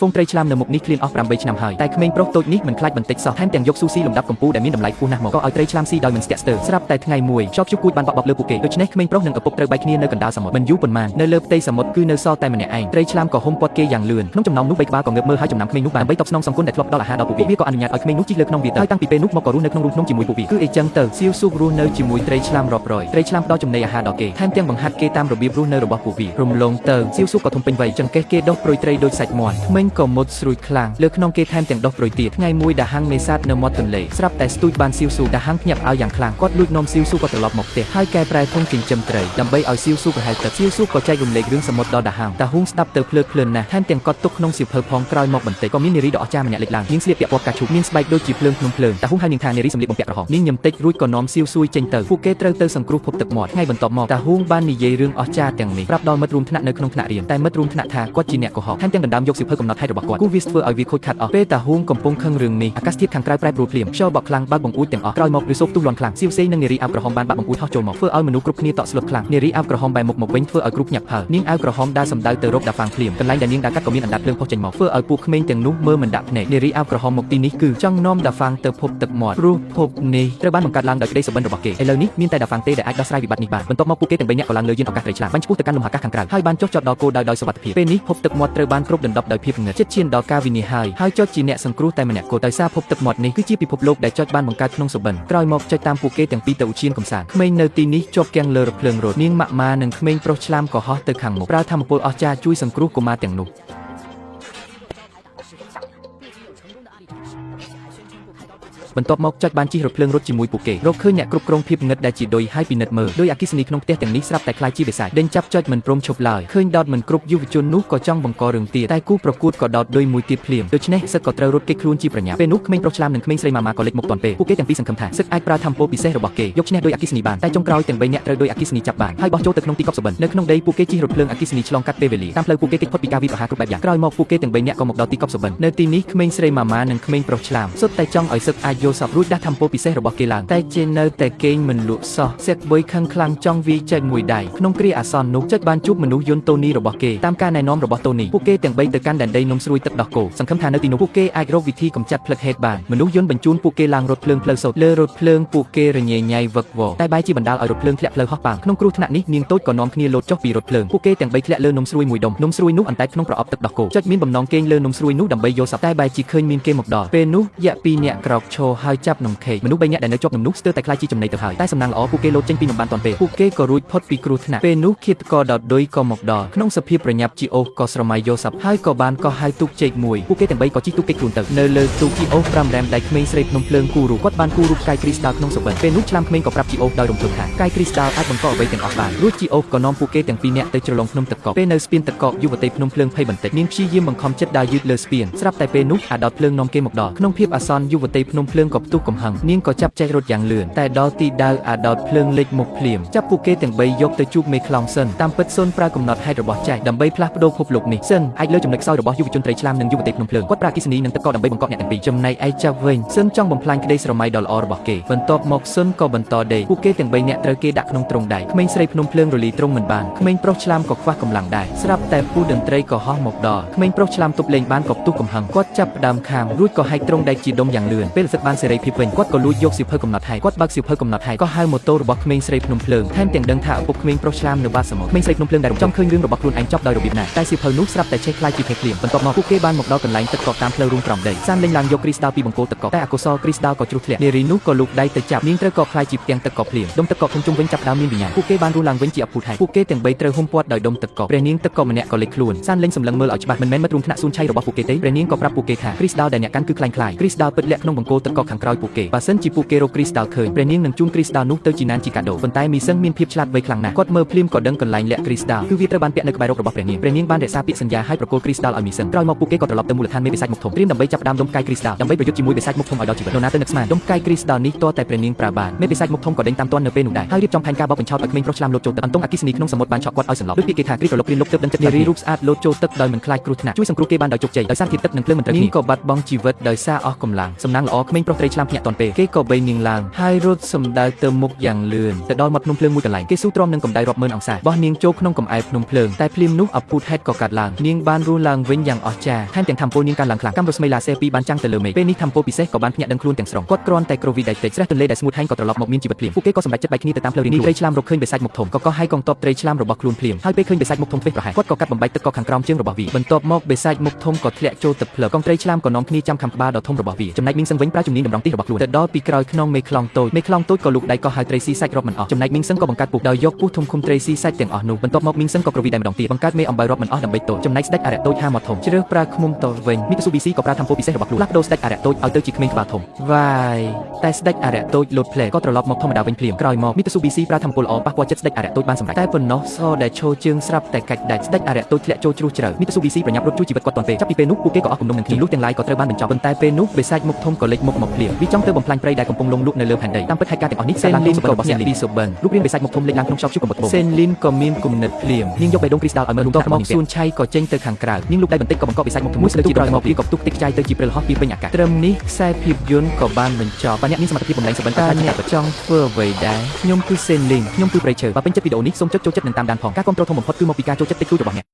ហ្វូងត្រីឆ្លាមនៅមុខនេះឃ្លានអស់8ឆ្នាំហើយតែក្មេងប្រុសតូចនេះមិនខ្លាចបន្តិចសោះថែមទាំងយកស៊ូស៊ីលំដាប់កំពូលដែលមានតម្លៃខ្ពស់ណាស់មកក៏ឲ្យត្រីឆ្លាមស៊ីដោយមិនស្ទាក់ស្ទើរស្រាប់តែថ្ងៃមួយខ្យល់ព្យុះគួចបានបក់បោកលើពួកគេដូច្នេះក្មេងប្រុសនិងឪពុកត្រូវបែកគ្នានៅកណ្ដាលសមុទ្រមិនយូរប៉ុន្មាននៅលើផ្ទៃសមុទ្រគឺនៅសល់តែម្នាក់ឯងត្រីឆ្លាមក៏ហ៊ុំព័ទ្ធគេយ៉ាងលឿនក្នុងចំណោមនោះបីក្បាលក៏ងើបមើលហើយចំណាំក្មេងនោះបានដើម្បីតបស្នងសងគុណដែលធ្លាប់ផ្ដល់អាហារដល់ពួកវាវាក៏អនុញ្ញាតឲ្យក្មេងនោះជិះលើខ្នងវាទៅហើយតាំងពីពេលនោះមកក៏រស់នៅក្នុងរូងភ្នំជាមួយពួកវាគឺអីចឹងទៅសៀវស៊ូបរស់នៅជាមួយត្រីឆ្លាមរាប់រយត្រីឆ្លាមផ្ដល់ចំណីអាហារដល់គេថែមទាំងបង្ហាត់គេតាមរបៀបរស់នៅរបស់ពួកវារំលងទៅសៀវស៊ូបក៏ធំពេញវ័យចង្កេះគេដុះព្រុយត្រីដូចសាច់មាន់ធ្មេញក៏មុតស្រួយខ្លាំងលើក្នុងគេថែមទាំងដុះព្រុយទៀតថ្ងៃមួយដាហាំងមេសាទនៅមាត់ទន្លេស្រាប់តែស្ទូចបានសៀវស៊ូដាហាំងភ្ញាក់ឲ្យយ៉ាងខ្លាំងគាត់លួចនាំសៀវស៊ូក៏ត្រឡប់មកផ្ទះហើយកែប្រែធុងចិញ្ចឹមត្រីដើម្បីឲ្យសៀវស៊ូប្រហែលទឹកសៀវស៊ូក៏ចែករំលែករឿងសមុទ្រដល់ដាហាំងតាហ៊ូងស្ដាប់ទៅភ្លើតភ្លើនណាស់ថែមទាំងកត់ទុកក្នុងសៀវភៅផងក្រោយមកបន្តិចក៏មាននារីដ៏អស្ចារ្យម្នាក់លេចឡើងនាងស្លៀកពាក់ពណ៌ផ្កាឈូកមានស្បែកដូចជាភ្លើងភ្នំភ្លើងតាហ៊ូងហៅនាងថានារីសម្លៀកបំពាក់ក្រហមនាងញឹមតិចរួចក៏នាំសៀវស៊ួយចេញទៅពួកគេត្រូវទៅសង្គ្រោះភពទឹកមាត់ថ្ងៃបន្ទាប់មកតាហ៊ូងបាននិយាយរឿងអស្ចារ្យទាំងនេះប្រាប់ដល់មិត្តរួមថ្នាក់នៅក្នុងថ្នាក់រៀនតែមិត្តរួមថ្នាក់ថាគាត់ជាអ្នកកុហកថែមទាំងដណ្ដើមយកសៀវភៅកំណត់ហេតុរបស់គាត់គូវាធ្វើឲ្យវាខូចខាតអស់ពេលតាហ៊ូងកំពុងខឹងរឿងនេះអាកាសធាតុខាងក្រៅប្រែប្រួលភ្លាមខ្យល់បក់ខ្លាំងបើកបង្អួចទាំងអស់ក្រោយមកឬសូបទុះលាន់ខ្លាំងសៀវសេងនិងនារីអាវក្រហមបានបាក់បង្អួចហោះចូលមកធ្វើឲ្យមនុស្សគ្រប់គ្នាតក់ស្លុតខ្លាំងនារីអាវក្រហមបែរមុខមកវិញធ្វើឲ្យគ្រូភ្ញាក់ផ្អើលនាងអាវក្រហមដើរសម្ដៅទៅរកដាហ្វាងភ្លាមកន្លែងដែលនាងដើរកាត់ក៏មានអណ្ដាតភ្លើងផុសចេញមកធ្វើឲ្យពួកក្មេងទាំងនោះមើលមិនដាក់ភ្នែកនារីអាវក្រហមមកទីនេះគឺចង់នាំដាហ្វាងទៅភពទឹកមាត់ព្រោះភពនេះត្រូវបានបង្កើតឡើងដោយក្តីសុបិនរបស់គេឥឡូវនេះមានតែដាហ្វាងទេដែលអាចដោះស្រាយវិបត្តិនេះបានបន្ទាប់មកពួកគេទាំងបីនាក់ក៏ឡើងលើយានអវកាសត្រីឆ្លាមបាញ់ឆ្ពោះទៅកាន់លំហអាកាសខាងក្រៅហើយបានចុះចតដល់គោលដៅដោយសុវត្ថិភាពពេលនេះភពទឹកមាត់ត្រូវបានគ្របដណ្ដប់ដោយភាពងឹតជិតឈានដល់ការវិនាសហើយហើយចុចជាអ្នកសង្គ្រោះតែម្នាក់គត់ដោយសារភពទឹកមាត់នេះគឺជាពិភពលោកដែលចុចបានបង្កើតក្នុងសុបិនក្រោយមកចុចតាមពួកគេទាំងពីរទៅឧទ្យានកំសាន្តក្មេងនៅទីនេះជាប់គាំងលើរថភ្លើងរត់នាងម៉ាក់ម៉ានិងក្មេងប្រុសឆ្លាមក៏ហោះទៅខាងមុខប្រើធម្មពលអស្ចារ្យជួយសង្គ្រោះកុមារទាំងនោះ 十分响亮，不仅有成功的案例展示，而且还宣称不开刀不结 បន្ទាប់មកចុចបានជិះរថភ្លើងរត់ជាមួយពួកគេរកឃើញអ្នកគ្រប់គ្រងភាពងឹតដែលជាឌុយហើយពិនិត្យមើលដោយអគ្គិសនីក្នុងផ្ទះទាំងនេះស្រាប់តែក្លាយជាបិសាចដេញចាប់ចុចមិនព្រមឈប់ឡើយឃើញដោតមិនគ្រប់យុវជននោះក៏ចង់បង្ករឿងទៀតតែគូប្រកួតក៏ដោតឌុយមួយទៀតភ្លាមដូច្នេះសឹកក៏ត្រូវរត់គេចខ្លួនជាប្រញាប់ពេលនោះក្មេងប្រុសឆ្លាមនិងក្មេងស្រីម៉ាម៉ាក៏លេចមុខទាន់ពេលពួកគេទាំងពីរសង្ឃឹមថាសឹកអាចប្រើធម្មពលពិសេសរបស់គេយកឈ្នះដោយអគ្គិសនីបានតែចុងក្រោយទាំងបីនាក់ត្រូវដោយអគ្គិសនីចាប់បានហើយបោះចូលទៅក្នុងទីកប់សុបិននៅក្នុងដីពួកគេជិះរថភ្លើងអគ្គិសនីឆ្លងកាត់ពេលវេលាតាមផ្លូវពួកគេគេចផុតពីការវាយប្រហារគ្រប់បែបយ៉ាងក្រោយមកពួកគេទាំងបីនាក់ក៏មកដល់ទីកប់សុបិននៅទីនេះក្មេងស្រីម៉ាម៉ានិងក្មេងប្រុសឆ្លាមសុទ្ធតែចង់ឲ្យសឹកអាចយល់សពរួចដាស់ធម្មពលពិសេសរបស់គេឡើងតែចេនៅតែគេងមិនលក់សោះសឹកបុយខឹងខ្លាំងចង់វាយចែកមួយដៃក្នុងគ្រាអាសន្ននោះចុចបានជួបមនុស្សយន្តតូនីរបស់គេតាមការណែនាំរបស់តូនីពួកគេទាំងបីទៅកាន់ដែនដីនំស្រួយទឹកដោះគោសង្ឃឹមថានៅទីនោះពួកគេអាចរកវិធីកម្ចាត់ផ្លឹកហេតុបានមនុស្សយន្តបញ្ជូនពួកគេឡើងរថភ្លើងផ្លូវសូត្រលើរថភ្លើងពួកគេរញ៉េញ៉ៃវឹកវរតែបែរជាបណ្ដាលឲ្យរថភ្លើងធ្លាក់ផ្លូវហោះប៉ាងក្នុងគ្រោះថ្នាក់នេះនាងតូចក៏នាំគ្នាលោតចុះពីរថភ្លើងពួកគេទាំងបីធ្លាក់លើនំស្រួយមួយដុំនំស្រួយនោះអណ្តែតក្នុងប្រអប់ទឹកដោះគោចុចមានបំណងគេងលើនំស្រួយនោះដើម្បីយកសពតែបែរជាឃើញមានគេមកដល់ពេលនោះយ៉ាក់ពីរនាក់ក្រោកឈរហើយចាប់នំខេកមនុស្សបីនាក់ដែលនៅជាប់នំនោះស្ទើរតែក្លាយជាចំណីទៅហើយតែសំណាងល្អពួកគេលោតចេញពីនំបានទាន់ពេលពួកគេក៏រួចផុតពីគ្រោះថ្នាក់ពេលនោះឃាតករដោតឌុយក៏មកដល់ក្នុងសភាពប្រញាប់ជីអូសក៏ស្រមៃយកសពហើយក៏បានកោះហៅទូកជែកមួយពួកគេទាំងបីក៏ជិះទូកគេចខ្លួនទៅនៅលើទូកជីអូស5រ៉ែមដៃក្មេងស្រីភ្នំភ្លើងគូរូគាត់បានគូរូបផ្កាយគ្រីស្ដាល់ក្នុងសុបិនពេលនោះឆ្លាមក្មេងក៏ប្រាប់ជីអូសដោយរំភើបថាផ្កាយគ្រីស្ដាល់អាចបង្កអ្វីទាំងអស់បានរួចជីអូសក៏នាំពួកគេទាំងពីរនាក់ទៅជ្រលងភ្នំទឹកកកពេលនៅស្ពានទឹកកកយុវតីភ្នំភ្លើងភ័យបន្តិចនាងព្យាយាមបង្ខំចិត្តដើរយឺតលើស្ពានស្រាប់តែពេលនោះអាដោតភ្លើងនាំគេមកដល់ក្នុងភាពអាសន្នយុវតីភ្នំភ្លើងក៏ផ្ទុះកំហឹងនាងក៏ចាប់ចេះរត់យ៉ាងលឿនតែដល់ទីដៅអាដោតភ្លើងលេចមុខភ្លាមចាប់ពួកគេទាំងបីយកទៅជួបមេខ្លោងសិនតាមពិតសុនប្រើកំណត់ហេតុរបស់ចែកដើម្បីផ្លាស់ប្ដូរភពលោកនេះសិនអាចលើចំណុចខ្សោយរបស់យុវជនត្រីឆ្លាមនិងយុវតីភ្នំភ្លើងគាត់ប្រើអគ្គិសនីនិងទឹកកកដើម្បីបង្កក់អ្នកទាំងពីរចំណែកឯចាប់វិញសិនចង់បំផ្លាញក្តីស្រមៃដ៏ល្អរបស់គេបន្ទាប់មកសុនក៏បន្តដេកពួកគេទាំងបីនាក់ត្រូវគេដាក់ក្នុងទ្រុងដៃក្មេងស្រីភ្នំភ្លើងរលីទ្រុងមិនបានក្មេងប្រុសឆ្លាមក៏ខ្វះកម្លាំងដែរស្រាប់តែពូតន្ត្រីក៏ហោះមកដល់ក្មេងប្រុសឆ្លាមទប់លេងបានក៏ផ្ទុះកំហឹងគាត់ចាប់ផ្ដើមខាំរួចក៏ហែកទ្រុងដែកជាដុំយ៉ាងលឿនពេលសឹកបានសេរីភាពវិញគាត់ក៏លួចយកសៀវភៅកំណត់ហេតុគាត់បើកសៀវភៅកំណត់ហេតុក៏ហៅម៉ូតូរបស់ក្មេងស្រីភ្នំភ្លើងថែមទាំងដឹងថាឪពុកក្មេងប្រុសឆ្លាមនៅបាតសមុទ្រក្មេងស្រីភ្នំភ្លើងដែលរំចង់ឃើញរឿងរបស់ខ្លួនឯងចប់ដោយរបៀបណាតែសៀវភៅនោះស្រាប់តែឆេះក្លាយជាភេភ្លាមបន្ទាប់មកពួកគេបានមកដល់កន្លែងទឹកកកតាមផ្លូវរួមក្រោមដីសានលេងឡើងយកគ្រីស្ដាល់ពីបង្គោលទឹកកកតែអកុសលគ្រីស្ដាល់ក៏ជ្រុះធ្លាក់នារីនោះក៏លូកដៃទៅចាប់នាងត្រូវកកក្លាយជាផ្ទាំងទឹកកកភ្លាមដុំទឹកកកធំជុំវិញចាប់ផ្ដើមមានវិញ្ញាណពួកគេបានរស់ឡើងវិញជាអភូតហេតុពួកគេទាំងបីត្រូវហ៊ុំព័ទ្ធដោយដុំទឹកកកព្រះនាងទឹកកកម្នាក់ក៏លេចខ្លួនសានលេងសម្លឹងមើលឲ្យច្បាស់មិនមែនមិត្តរួមថ្នាក់សួនឆៃរបស់ពួកគេទេព្រះនាងក៏ប្រាប់ពួកគេថាគ្រីស្ដាល់ដែលអ្នកកាន់គឺក្លែងក្លាយគ្រីស្ដាល់ពិតលាក់ក្នុងបង្គោលទឹកកកខាងក្រោយពួកគេបើសិនជាពួកគេរកគ្រីស្ដាល់ឃើញព្រះនាងនឹងជូនគ្រីស្ដាល់នោះទៅជាណានជាកាដូប៉ុន្តែមីសឹងមានភាពឆ្លាតវៃខ្លាំងណាស់គាត់មើលភ្លាមក៏ដឹងកន្លែងលាក់គ្រីស្ដាល់គឺវាត្រូវបានពាក់នៅក្បែររោគរបស់ព្រះនាងព្រះនាងបានរក្សាពាក្យសន្យាឲ្យប្រគល់គ្រីស្ដាល់ឲ្យមីសឹងក្រោយមកពួកគេក៏ត្រឡប់ទៅមូលដ្ឋានមេបិសាចមុខធំត្រៀមដើម្បីចាប់ផ្ដើមដុំផ្កាយគ្រីស្ដាល់ដើម្បីប្រយុទ្ធជាមួយបិសាចមុខធំឲ្យដល់ជីវិតនរណាទៅនឹកស្មានដុំផ្កាយគ្រីស្ដាល់នេះទាល់តែព្រះនាងប្រើបានមេបិសាចមុខធំក៏ដេញតាមទាន់នៅពេលនោះដែរហើយរៀបចំផែនការបោកបញ្ឆោតឲ្យក្មេងប្រុសឆ្លាមលោតចូលទឹកអន្ទង់អគ្គិសនីក្នុងសមុទ្របានឆក់គាត់ឲ្យសន្លប់ដូចពាក្យគេថាគ្រីក្រឡុកគ្រាលុកទើបដឹងចិត្តនារីរូបស្អាតលោតចូលទឹកដោយមិនខ្លាចគ្រោះថ្នាក់ជួយសង្គ្រោះគេបានដោយជោគជ័យដោយសារធាតុទឹកនិងភ្លើងមិនត្រូវគ្នាក៏បាត់បង់ជីវិតដោយសារអស់កម្លាំងសំណាងល្អក្មេង មេងប្រុសត្រីឆ្លាមភ្ញាក់ទាន់ពេលគេក៏បីនាងឡើងហើយរត់សម្ដៅទៅមុខយ៉ាងលឿនទៅដល់មាត់ភ្នំភ្លើងមួយកន្លែងគេស៊ូទ្រាំនឹងកម្ដៅរាប់ម៉ឺនអង្សាបោះនាងចូលក្នុងកំអែលភ្នំភ្លើងតែភ្លាមនោះអភូតហេតុក៏កាត់ឡើងនាងបានរស់ឡើងវិញយ៉ាងអស្ចារ្យថែមទាំងធម្មពលនាងកើនឡើងខ្លាំងកាំរស្មីឡាសេពីរបានចាំងទៅលើមេឃពេលនេះធម្មពលពិសេសក៏បានភ្ញាក់ដឹងខ្លួនទាំងស្រុងគាត់គ្រាន់តែគ្រវីដៃតិចស្រះទន្លេដែលស្ងួតហែងក៏ត្រឡប់មកមានជីវិតភ្លាមពួកគេក៏សម្រេចចិត្តបែកគ្នាទៅតាមផ្លូវរៀងខ្លួនត្រីឆ្លាមរកឃើញបិសាចមុខធំក៏កោះហើយកងទ័ពត្រីឆ្លាមរបស់ខ្លួនភ្លាមហើយពេលឃើញបិសាចមុខធំធ្វេសប្រហែសគាត់ក៏កាត់បំបែកទឹកកកខាងក្រោមជើងរបស់វាបន្ទាប់មកបិសាចមុខធំក៏ធ្លាក់ចូលទឹកភ្លើងកងត្រីឆ្លាមក៏នាំគ្នាចាំខំក្បាលដ៏ធំរបស់វាចំណែកមីងសឹងវិញប្រើជំនាញតម្រង់ទិសរបស់ខ្លួនទៅដល់ពីក្រោយខ្នងមេខ្លោងតូចមេខ្លោងតូចក៏លូកដៃកោះហៅត្រីស៊ីសាច់រាប់មិនអស់ចំណែកមីងសឹងក៏បង្កើតពូកដោយយកពស់ធំឃុំត្រីស៊ីសាច់ទាំងអស់នោះបន្ទាប់មកមីងសឹងក៏គ្រវីដៃម្ដងទៀតបង្កើតមេអំបៅរាប់មិនអស់ដើម្បីទល់ចំណែកស្ដេចអរិយតូចហាមាត់ធំជ្រើសប្រើឃ្មុំតវិញមីតស៊ូប៊ីស៊ីក៏ប្រើធម្មពលពិសេសរបស់ខ្លួនផ្លាស់ប្ដូរស្ដេចអរិយតូចឲ្យទៅជាក្មេងក្បាលធំវ៉ាយតែស្ដេចអរិយតូចលោតផ្លែក៏ត្រឡប់មកធម្មតាវិញភ្លាមក្រោយមកមីតស៊ូប៊ីស៊ីប្រើធម្មពលល្អប៉ះពាល់ចិត្តស្ដេចអរិយតូចបានសម្រេចតែប៉ុណ្ណោះសដែលឈរជើងស្រាប់តែកាច់ដាច់ស្ដេចអរិយតូចធ្លាក់ចូលជ្រោះជ្រៅមីតស៊ូប៊ីស៊ីប្រញាប់រត់ជួយជីវិតគាត់ទាន់ពេលចាប់ពីពេលនោះពួកគេក៏អស់គំនុំនឹងគ្នាលុះទាំងឡាយក៏ត្រូវបានបញ្ចប់ប៉ុន្តែពេលនោះបិសាចមុខធំក៏លេចមុខមកភ្លាមវាចង់ទៅបំផ្លាញព្រៃដែលកំពុងលងលក់នៅលើផែនដីតាមពិតហេតុការណ៍ទាំងអស់នេះសេនលីនក៏របស់សេនលីនពីសុបិនរូបរាងបិសាចមុខធំលេចឡើងក្នុងខ្យល់ព្យុះកំបុតត្បូងសេនលីនក៏មានគំនិតភ្លាមនាងយកបេះដូងគ្រីស្ដាល់ឲ្យមើលបន្ទាប់មកសួនឆៃក៏ចេញទៅខាងក្រៅនាងលូកដៃបន្តិចក៏បង្កប់បិសាចមុខធំមួយស្លឹកជាក្រោយមកវាក៏ផ្ទុះតិចខ្ចាយទៅជាព្រិលហោះពីពេញអាកាសត្រឹមនេះខ្សែភាពយន្តក៏បានបញ្ចប់បើអ្នកមានសមត្ថភាពបំលែងសុបិនតើអ្នកចង់ធ្វើអ្វីដែរខ្ញុំគឺសេនលីនខ្ញុំគឺព្រៃឈើបើពេញចិត្តវីដេអូនេះសូមចុចចូលចិត្តនិងតាមដានផងការគាំទ្រធំបំផុតគឺមកពីការចូលចិត្តតិចតួចរបស់អ្នក។